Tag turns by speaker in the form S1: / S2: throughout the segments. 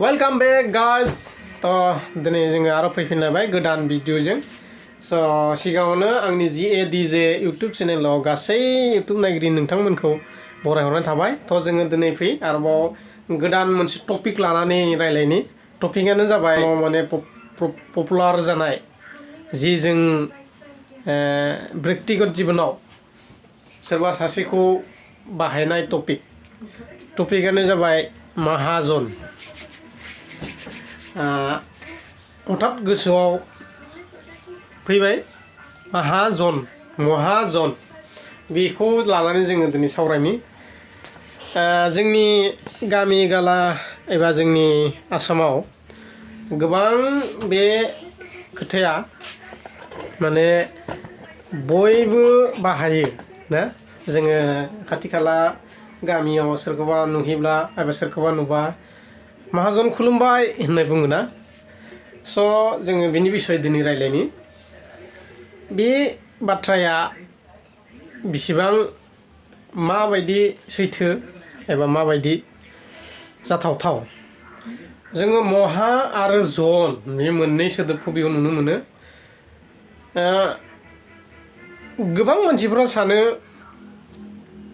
S1: Welcome back guys. तो दिनै जोङो आरो फैफिनलायबाय गोदान भिडिअजों स' सिगाङावनो आंनि JADJ YouTube चेनेलाव गासै YouTube नायगिरि नोंथांमोनखौ बरायहरनाय थाबाय। थ' जोङो दिनै आरोबाव गोदान मोनसे टपिक लानानै रायलायनि। टपिकआनो जाबाय माने पपुलार जानाय जि जों व्यक्तिगत जिबनाव सोरबा सासेखौ बाहायनाय टपिकआनो जाबाय माहाजन। हठात गोसोआव फैबाय महाजन बेखौ लानानै जोङो दिनै सावरायनि। जोंनि गामि गाला एबा जोंनि आसामाव गोबां बे खोथाया माने बयबो बाहायो ना। जोङो खाथि खाला गामियाव सोरखौबा नुहैब्ला एबा सोरखौबा नुबा माहाजन खुलुमबाय होननाय बुङो ना। स' जोङो बेनि बिसय दिनै रायलायनि। बे बाथ्राया बिसिबां माबायदि सैथो एबा माबायदि जाथावथाव। जोङो महा आरो जन बे मोननै सोदोबखौ बेयाव नुनो मोनो। गोबां मानसिफोरा सानो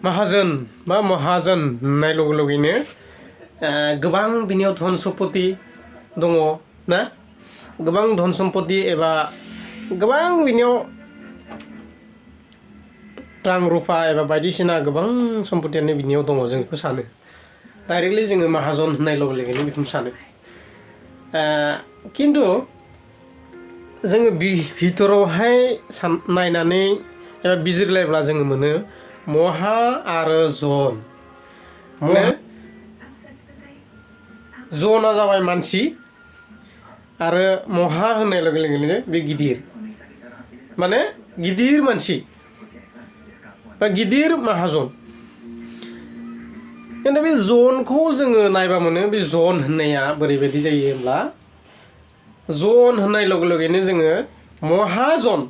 S1: माहाजोन बा महाजन होननाय लगे लगेनो गोबां बिनियाव धन सम्पति दङ ना। गोबां धन सम्पति एबा गोबां बिनियाव रां रुफा एबा बायदिसिना गोबां सम्पतियानो बिनियाव दङ जों बेखौ सानो। डाइरेक्टलि जोङो माहाजन होननाय लगे लगेनो बेखौनो सानो। खिन्थु जोङो भितरावहाय नायनानै एबा बिजिरलायब्ला जोङो मोनो महा आरो जन। जना जाबाय मानसि आरो महा होननाय लगे लगेनो बे गिदिर माने गिदिर मानसि बा गिदिर माहाजन। खिन्थु बे जनखौ जोङो नायबा मोनो बे जन होननाया बोरैबायदि जायो होनब्ला जन होननाय लगे लगेनो जोङो महाजन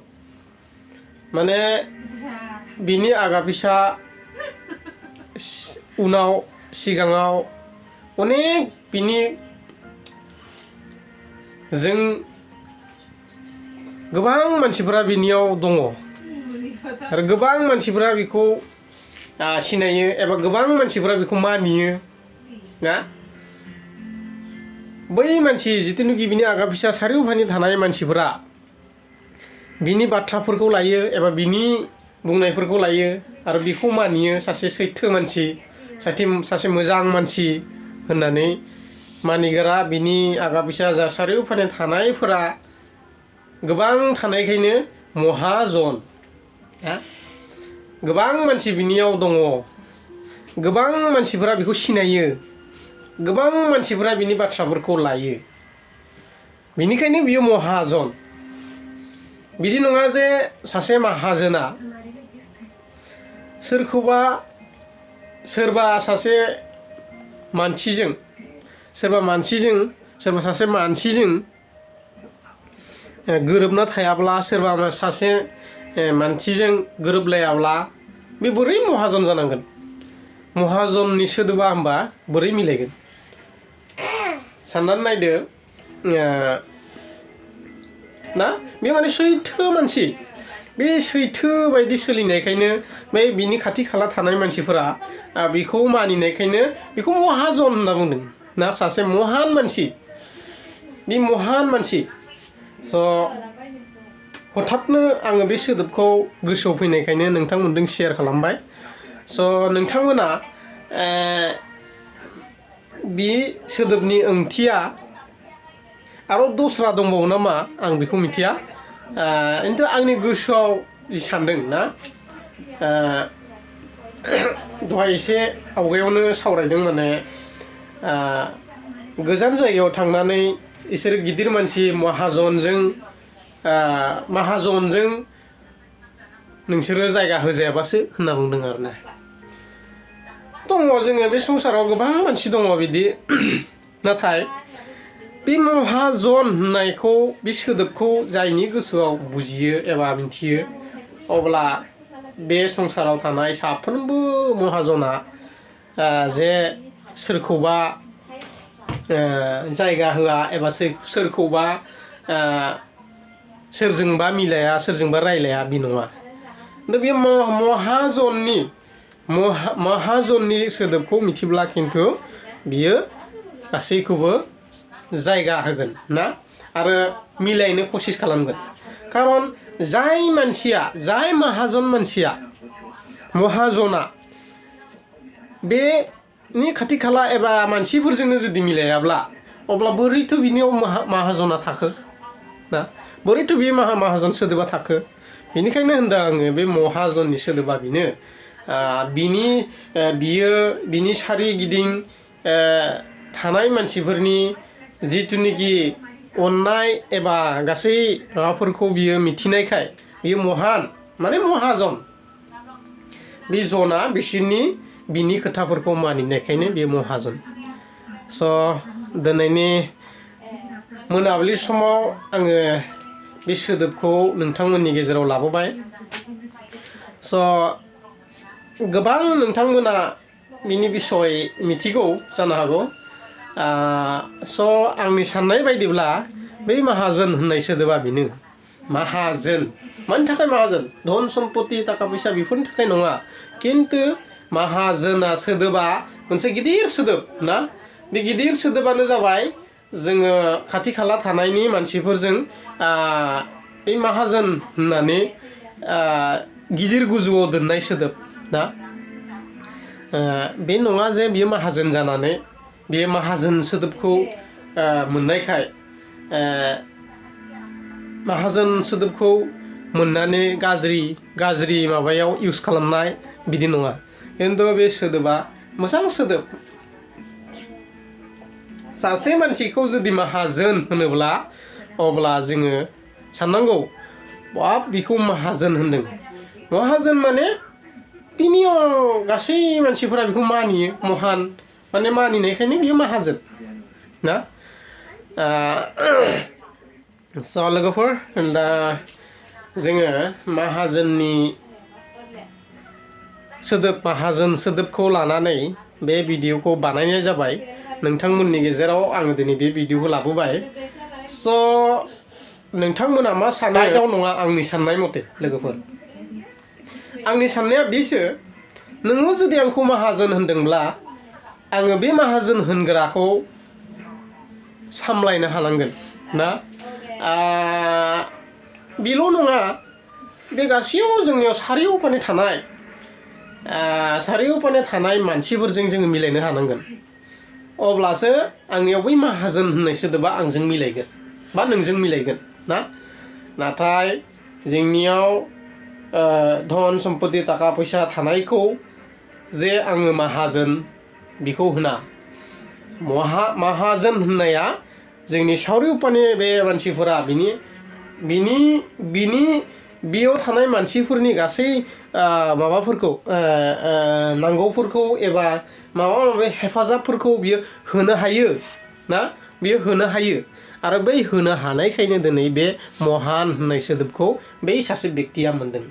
S1: माने बिनि आगा फिसा उनाव सिगाङाव अनेक बिनि जों गोबां मानसिफोरा बिनियाव दङ आरो गोबां मानसिफोरा बेखौ सिनायो एबा गोबां मानसिफोरा बेखौ मानियो ना। बै मानसि जितुनोखि बिनि आगा फिसा सारिउफानि थानाय मानसिफोरा बिनि बाथ्राफोरखौ लायो एबा बिनि बुंनायफोरखौ लायो आरो बेखौ मानियो। सासे सैथो मानसि सासे मोजां मानसि होननानै मानिग्रा बिनि आगा फिसा जा सारिउफानि थानायफोरा गोबां थानायखायनो महाजन। गोबां मानसि बिनियाव दङ, गोबां मानसिफोरा बेखौ सिनायो, गोबां मानसिफोरा बिनि बाथ्राफोरखौ लायो, बिनिखायनो बियो महाजन। बिदि नङा जे सासे माहाजोना सोरबा सासे मानसिजों सोरबा सासे मानसिजों गोरोबना थायाब्ला, सोरबा सासे मानसिजों गोरोबलायाब्ला बे बोरै महाजन जानांगोन। महाजननि सोदोबा होमबा बोरै मिलायगोन साननानै नायदो ना। बे माने सैथो मानसि, बे सैथो बायदि सोलिनायखायनो बे बिनि खाथि खाला थानाय मानसिफोरा बेखौ मानिनायखायनो बेखौ महाजन होनना बुंदों ना। सासे महान मानसि, बे महान मानसि। स' हठातनो आङो बे सोदोबखौ गोसोआव फैनायखायनो नोंथांमोनजों शेयार खालामबाय। स' नोंथांमोना बे सोदोबनि ओंथिया आरो दस्रा दंबावो नामा आं बेखौ मिथिया। खिन्थु आंनि गोसोआव जि सानदों ना, दहाय एसे आवगायावनो सावरायदों माने गोजान जायगायाव थांनानै इसोर गिदिर मानसि माहाजनजों नोंसोरो जायगा होजायाबासो होनना बुंदों आरो ना। दङ जोङो बे संसाराव गोबां मानसि दङ बिदि। नाथाय बे महाजन होननायखौ बे सोदोबखौ जायनि गोसोआव बुजियो एबा मिथियो अब्ला बे संसाराव थानाय साफ्रोमबो महाजना जे सोरखौबा जायगा होआ एबा सोरखौबा सोरजोंबा मिलाया सोरजोंबा रायलाया बि नङा दा बे माहाजननि सोदोबखौ मिथिब्ला खिन्थु बियो गासैखौबो जायगा होगोन ना आरो मिलायनो कसिस खालामगोन खारन जाय माहाजन मानसिया महाजना बेनि खाथि खाला एबा मानसिफोरजोंनो जुदि मिलायाब्ला अब्ला बोरैथो बिनियाव माहाजना थाखो ना बोरैथो बे माहाजन सोदोबा थाखो बेनिखायनो होनदों आङो बे महाजननि सोदोबा बिनो बिनि सारिगिदिं थानाय मानसिफोरनि जिथुनिखि अननाय एबा गासै माबाफोरखौ बियो मिथिनायखाय बियो महान माने महाजन बे जना बिनि खोथाफोरखौ मानिनायखायनो बे महाजन स' दिनैनि मोनाबिलि समाव आङो बे सोदोबखौ नोंथांमोननि गेजेराव लाबोबाय स' गोबां नोंथांमोना बिनि बिसय मिथिगौ जानो हागौ स' आंनि साननाय बायदिब्ला बै माहाजोन होननाय सोदोबा बेनो माहाजोन मानि थाखाय माहाजोन धन सम्पति थाखा फैसा बेफोरनि थाखाय नङा खिन्थु माहाजोना सोदोबा मोनसे गिदिर सोदोब ना बे गिदिर सोदोबानो जाबाय जोङो खाथि खाला थानायनि मानसिफोरजों बे माहाजोन होननानै गिदिर गोजौआव दोननाय सोदोब ना बे नङा जे बियो माहाजोन जानानै बे माहाजोन सोदोबखौ मोननायखाय माहाजोन सोदोबखौ मोननानै गाज्रि माबायाव इउज खालामनाय बिदि नङा खिन्थु बे सोदोबा मोजां सोदोब सासे मानसिखौ जुदि माहाजोन होनोब्ला अब्ला जोङो साननांगौ बाब बिखौ माहाजोन होनदों माहाजोन माने बिनियाव गासै मानसिफोरा बेखौ मानियो महान माने मानिनायखायनो बियो माहाजोन ना स' लोगोफोर दा जोङो माहाजोन सोदोबखौ लानानै बे भिडिअखौ बानायनाय जाबाय नोंथांमोननि गेजेराव आङो दिनै बे भिडिअखौ लाबोबाय स' नोंथांमोना मा साननाय नङा आंनि साननाय मथे लोगोफोर आंनि साननाया बेसो नोङो जुदि आंखौ माहाजोन होनदोंब्ला आङो बे माहाजोन होनग्राखौ सामलायनो हानांगोन ना बेल' नङा बे गासैयाव जोंनियाव सारिउफाने थानाय मानसिफोरजों जोङो मिलायनो हानांगोन अब्लासो आंनियाव बै माहाजोन होननाय सोदोबा आंजों मिलायगोन बा नोंजों मिलायगोन ना नाथाय जोंनियाव धन सम्पति थाखा फैसा थानायखौ जे आङो माहाजोन बेखौ होना माहाजोन होननाया जोंनि सारिउफाने बे मानसिफोरा बेयाव थानाय मानसिफोरनि गासै माबाफोरखौ नांगौफोरखौ एबा माबा माबि हेफाजाबफोरखौ बियो होनो हायो ना बियो होनो हायो आरो बै होनो हानायखायनो दिनै बे महान होननाय सोदोबखौ बै सासे बेक्तिया मोनदों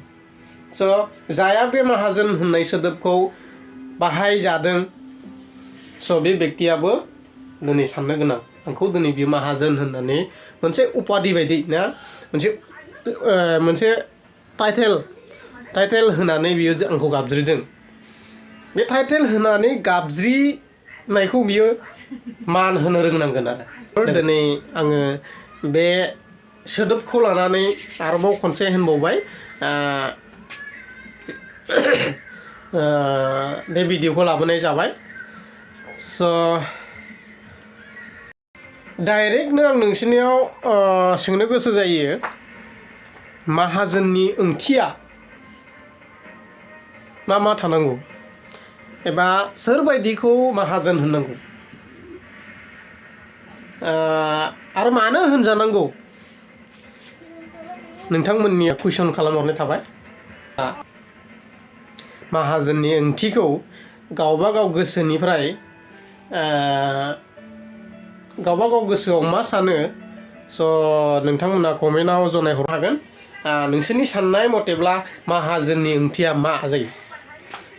S1: स' जाया बे माहाजोन होननाय सोदोबखौ बाहायजादों स' बे बेक्तियाबो दिनै साननो गोनां आंखौ दिनै बियो माहाजोन होननानै मोनसे उपाधि बायदि ना मोनसे टाइटेल होनानै बियो आंखौ गाबज्रिदों बे टाइटेल होनानै गाबज्रिनायखौ बियो मान होनो रोंनांगोन आरो दिनै आङो बे सोदोबखौ लानानै आरोबाव खनसे होनबावबाय बे भिडिअखौ लाबोनाय जाबाय स' डाइरेक्टनो आं नोंसोरनियाव सोंनो गोसो जायो माहाजोननि ओंथिया मा थानांगौ एबा सोरबायदिखौ माहाजोन होननांगौ आरो मानो होनजानांगौ नोंथांमोननि कुइसन खालामहरनाय थाबाय माहाजोननि ओंथिखौ गावबा गाव गोसोनिफ्राय गावबा गाव गोसोआव मा सानो स' नोंथांमोना कमेन्टआव जनायहरनो हागोन नोंसोरनि साननाय मथेब्ला माहाजोननि ओंथिया मा जायो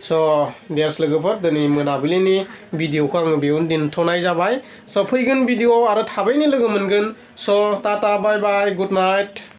S1: स' डियार्स लोगोफोर दिनै मोनाबिलिनि भिडिअखौ आङो बेयावनो दोनथ'नाय जाबाय स' फैगोन भिडिअआव आरो थाबैनो लोगो मोनगोन स' टाटा बाय बाय गुड नाइट